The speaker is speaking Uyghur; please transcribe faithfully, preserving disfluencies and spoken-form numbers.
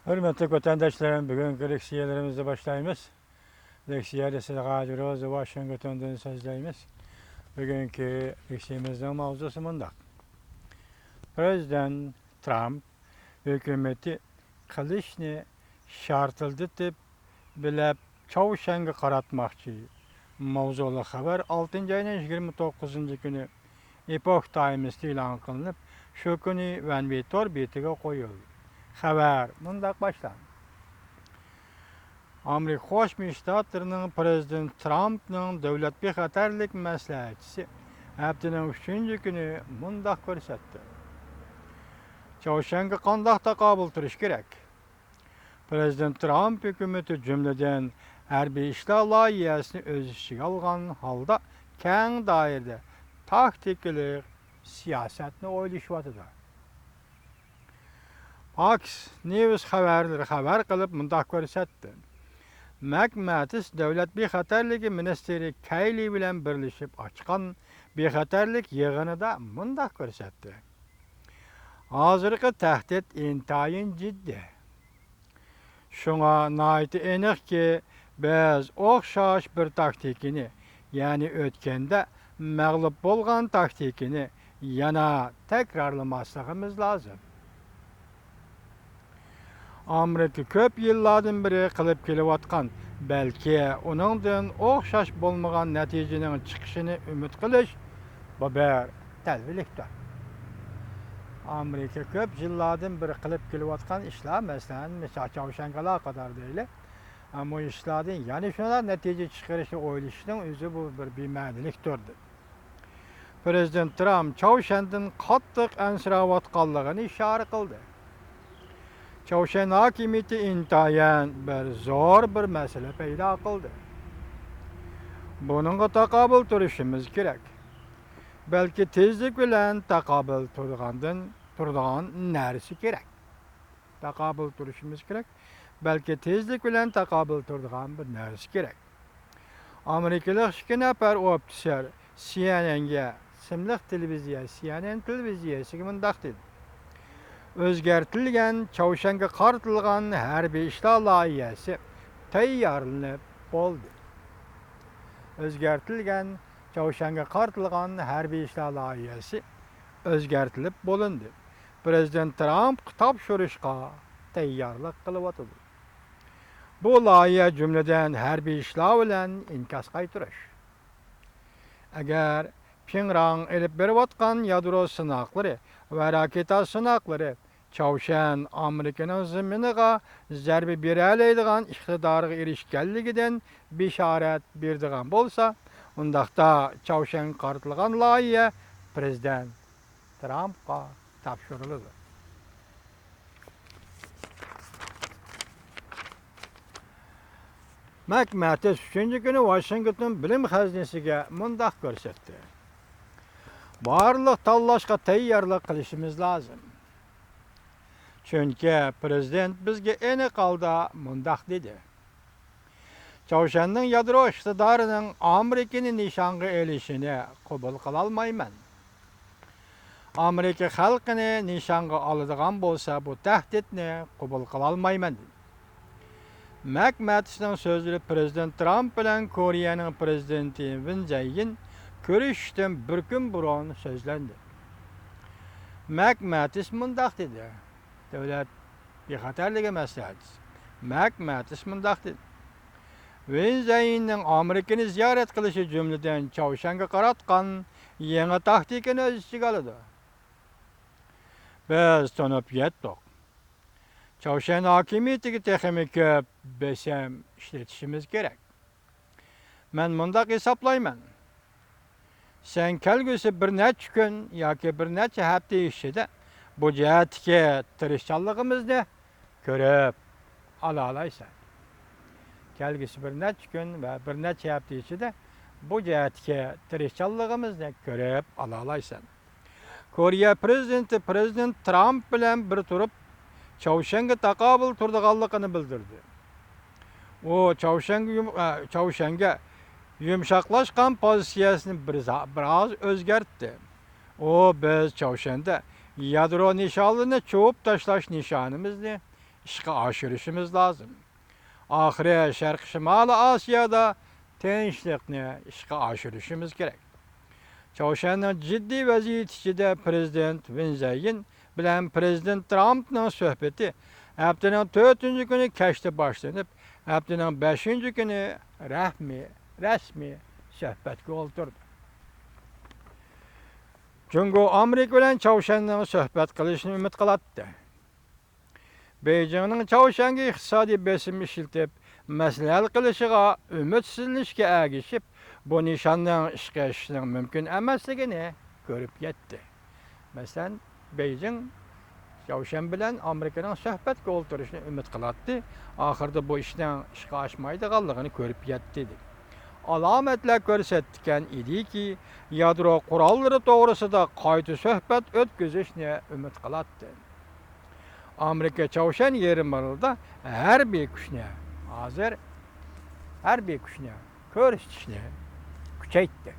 ھۆرمەتلىك ۋەتەنداشلىرىم، بۈگۈنكى لېكسىيەلىرىمىزنى باشلايمىز. لېكسىيەدە سىلەرگە ھازىر روزا ۋاشىنگتوندىن سۆزلەيمىز. بۈگۈنكى لېكسىيىمىزنىڭ ماۋزۇسى مۇنداق: پىرېزىدېنت ترامپ ھۆكۈمىتى قىلىچنى شارتىلدىتىپ بىلەپ چاۋشيەنگە قاراتماقچى. ماۋزۇلۇق خەۋەر ئالتىنچى ئاينىڭ يىگىرمە توققۇزىنچى كۈنى ئېپوك تايمستا ئېلان قىلىنىپ، شۇ كۈنى ۋەنۋى تور بېتىگە قويۇلدى. خەۋەر مۇنداق باشلاندى. ئامېرىكا قوشما شتاتلىرىنىڭ پىرېزىدېنت ترامپنىڭ دۆلەت بىخەتەرلىك مەسلىھەتچىسى ھەپتىنىڭ ئۈچىنچى كۈنى مۇنداق كۆرسەتتى: چاۋشيەنگە قانداق تاقابىل تۇرۇش كېرەك؟ پىرېزىدېنت ترامپ ھۆكۈمىتى، جۈملىدىن، ھەربىي ئىشلار لايىھەسىنى ئۆز ئىچىگە ئالغان ھالدا كەڭ دائىرىدە تاكتىكىلىق سىياسەتنى ئويلىشىۋاتىدۇ. فاكس نيۇز خەۋەرلىرى خەۋەر قىلىپ مۇنداق كۆرسەتتى. مەك مەتىس دۆلەت بىخەتەرلىكى مىنىستىرى كەيلى بىلەن بىرلىشىپ ئاچقان بىخەتەرلىك يىغىنىدا مۇنداق كۆرسەتتى: ھازىرقى تەھدىت ئىنتايىن جىددىي. شۇڭا ناھايىتى ئېنىقكى، بىز ئوخشاش بىر تاكتىكىنى، يەنى ئۆتكەندە مەغلۇپ بولغان تاكتىكىنى يەنە تەكرارلىماسلىقىمىز لازىم. ئامېرىكا كۆپ يىللاردىن بېرى قىلىپ كېلىۋاتقان، بەلكى ئۇنىڭدىن ئوخشاش بولمىغان نەتىجىنىڭ چىقىشىنى ئۈمىد قىلىش، بۇ بىر تەلۋىلىكتۇر. ئامېرىكا كۆپ يىللاردىن بېرى قىلىپ كېلىۋاتقان ئىشلار، مەسىلەن، مىسال، چاۋشيەنگە ئالاقىدار دەيلى، ئە، بۇ ئىشلاردىن يەنە شۇنداق نەتىجە چىقىرىشنى ئويلىشىشنىڭ ئۆزى بۇ بىر بىمەنىلىكتۇر، دېدى. پىرېزىدېنت ترامپ چاۋشيەندىن قاتتىق ئەنسىرەۋاتقانلىقىنى ئىشارە قىلدى. چاۋشيەن ھاكىمىيىتى ئىنتايىن بىر زور بىر مەسىلە پەيدا قىلدى. بۇنىڭغا تاقابىل تۇرۇشىمىز كېرەك. بەلكى تېزلىك بىلەن تاقابىل تۇرىدىغاندىن، تۇرىدىغان نەرسە كېرەك. تاقابىل تۇرۇشىمىز كېرەك. بەلكى تېزلىك بىلەن تاقابىل تۇرىدىغان بىر نەرسە كېرەك. ئامېرىكىلىق ئىككى نەپەر ئوفىتسېر سى ئېن ئېنگە، ئىسىملىق تېلېۋىزىيە، سى ئېن ئېن تېلېۋىزىيەسىگە مۇنداق دېدى: ئۆزگەرتىلگەن چاۋشيەنگە قارىتىلغان ھەربىي ئىشلار لايىھەسى تەييارلىنىپ بولدى. ئۆزگەرتىلگەن چاۋشيەنگە قارىتىلغان ھەربىي ئىشلار لايىھەسى ئۆزگەرتىلىپ بولۇندى. پىرېزىدېنت ترامپقا تاپشۇرۇشقا تەييارلىق قىلىۋاتىدۇ. بۇ لايىھە، جۈملىدىن، ھەربىي ئىشلار بىلەن ئىنكاس قايتۇرۇش. ئەگەر پيۇڭياڭ ئېلىپ بېرىۋاتقان يادرو سىناقلىرى ۋە راكېتا سىناقلىرى چاۋشيەن ئامېرىكىنىڭ زېمىنىغا زەربە بېرەلەيدىغان ئىقتىدارغا ئېرىشكەنلىكىدىن بېشارەت بېرىدىغان بولسا، ئۇنداقتا چاۋشيەنگە قارىتىلغان لايىھە پىرېزىدېنت ترامپقا تاپشۇرۇلىدۇ. مەك مەتىس ئۈچىنچى كۈنى ۋاشىنگتون بىلىم خەزىنىسىگە مۇنداق كۆرسەتتى: بارلىق تاللاشقا تەييارلىق قىلىشىمىز لازىم. چۈنكى پىرېزىدېنت بىزگە ئېنىق ھالدا مۇنداق دېدى: چاۋشيەننىڭ يادرو ئىقتىدارىنىڭ ئامېرىكىنى نىشانغا ئېلىشىنى قوبۇل قىلالمايمەن. ئامېرىكا خەلقىنى نىشانغا ئالىدىغان بولسا، بۇ تەھدىتنى قوبۇل قىلالمايمەن، دېدى. مەك مەتىسنىڭ سۆزلىرى پىرېزىدېنت ترامپ بىلەن كورېيەنىڭ پىرېزىدېنتى ۋىن زەيىن كۆرۈشۈشتىن بىر كۈن بۇرۇن سۆزلەندى. مەك مەتىس مۇنداق دېدى، دۆلەت بىخەتەرلىكى مەسلىھەتچىسى مەك مەتىس مۇنداق دېدى: ۋىن زەيىننىڭ ئامېرىكىنى زىيارەت قىلىشى، جۈملىدىن، چاۋشيەنگە قاراتقان يېڭى تاكتىكىنى ئۆز ئىچىگە ئالىدۇ. بىز تونۇپ يەتتۇق. چاۋشيەن ھاكىمىيىتىگە تېخىمۇ كۆپ بېسىم ئىشلىتىشىمىز كېرەك. مەن مۇنداق ھېسابلايمەن، سەن كەلگۈسى بىر نەچچە كۈن ياكى بىر نەچچە ھەپتە ئىچىدە بۇ جەھەتتىكى تىرىشچانلىقىمىزنى كۆرۈپ ئالالايسەن. كەلگۈسى بىر نەچچە كۈن ۋە بىر نەچچە ھەپتە ئىچىدە بۇ جەھەتتىكى تىرىشچانلىقىمىزنى كۆرۈپ ئالالايسەن. كورېيە پىرېزىدېنتى پىرېزىدېنت ترامپ بىلەن بىر تۇرۇپ، چاۋشيەنگە تاقابىل تۇرىدىغانلىقىنى بىلدۈردى. ئۇ چاۋشيەنگە يۇم-، ئە، چاۋشيەنگە يۇمشاقلاشقان پوزىتسىيەسىنى بىر زا-، بىراز ئۆزگەرتتى. ئۇ، بىز چاۋشيەندە يادرو نىشانلىرىنى چۇۋۇپ تاشلاش نىشانىمىزنى ئىشقا ئاشۇرۇشىمىز لازىم. ئاخىرى شەرقىي شىمالىي ئاسىيادا تىنچلىقنى ئىشقا ئاشۇرۇشىمىز كېرەك. چاۋشيەننىڭ جىددىي ۋەزىيىتى ئىچىدە پىرېزىدېنت ۋىن زەيىن بىلەن پىرېزىدېنت ترامپنىڭ سۆھبىتى ھەپتىنىڭ تۆتىنچى كۈنى كەچتە باشلىنىپ، ھەپتىنىڭ بەشىنچى كۈنى رەھمىي، رەسمىي سۆھبەتكە ئولتۇردى. جۇڭگو ئامېرىكا بىلەن چاۋشيەننىڭ سۆھبەت قىلىشىنى ئۈمىد قىلاتتى. بېيجىڭنىڭ چاۋشيەنگە ئىقتىسادىي بېسىم ئىشلىتىپ، مەسىلە ھەل قىلىشىغا ئۈمىدسىزلىنىشكە ئەگىشىپ، بۇ نىشاننىڭ ئىشقا ئېشىشىنىڭ مۇمكىن ئەمەسلىكىنى كۆرۈپ يەتتى. مەسىلەن، بېيجىڭ چاۋشيەن بىلەن ئامېرىكىنىڭ سۆھبەتكە ئولتۇرۇشىنى ئۈمىد قىلاتتى، ئاخىرىدا بۇ ئىشنىڭ ئىشقا ئاشمايدىغانلىقىنى كۆرۈپ يەتتى. ئالامەتلەر كۆرسەتكەن ئىدىكى، يادرو قوراللىرى توغرىسىدا قايتا سۆھبەت ئۆتكۈزۈشنى ئۈمىد قىلاتتى. ئامېرىكا چاۋشيەن يېرىم ئارىلىدا ھەربىي كۈچنى، ھازىر ھەربىي كۈچنى كۆرسىتىشنى كۈچەيتتى.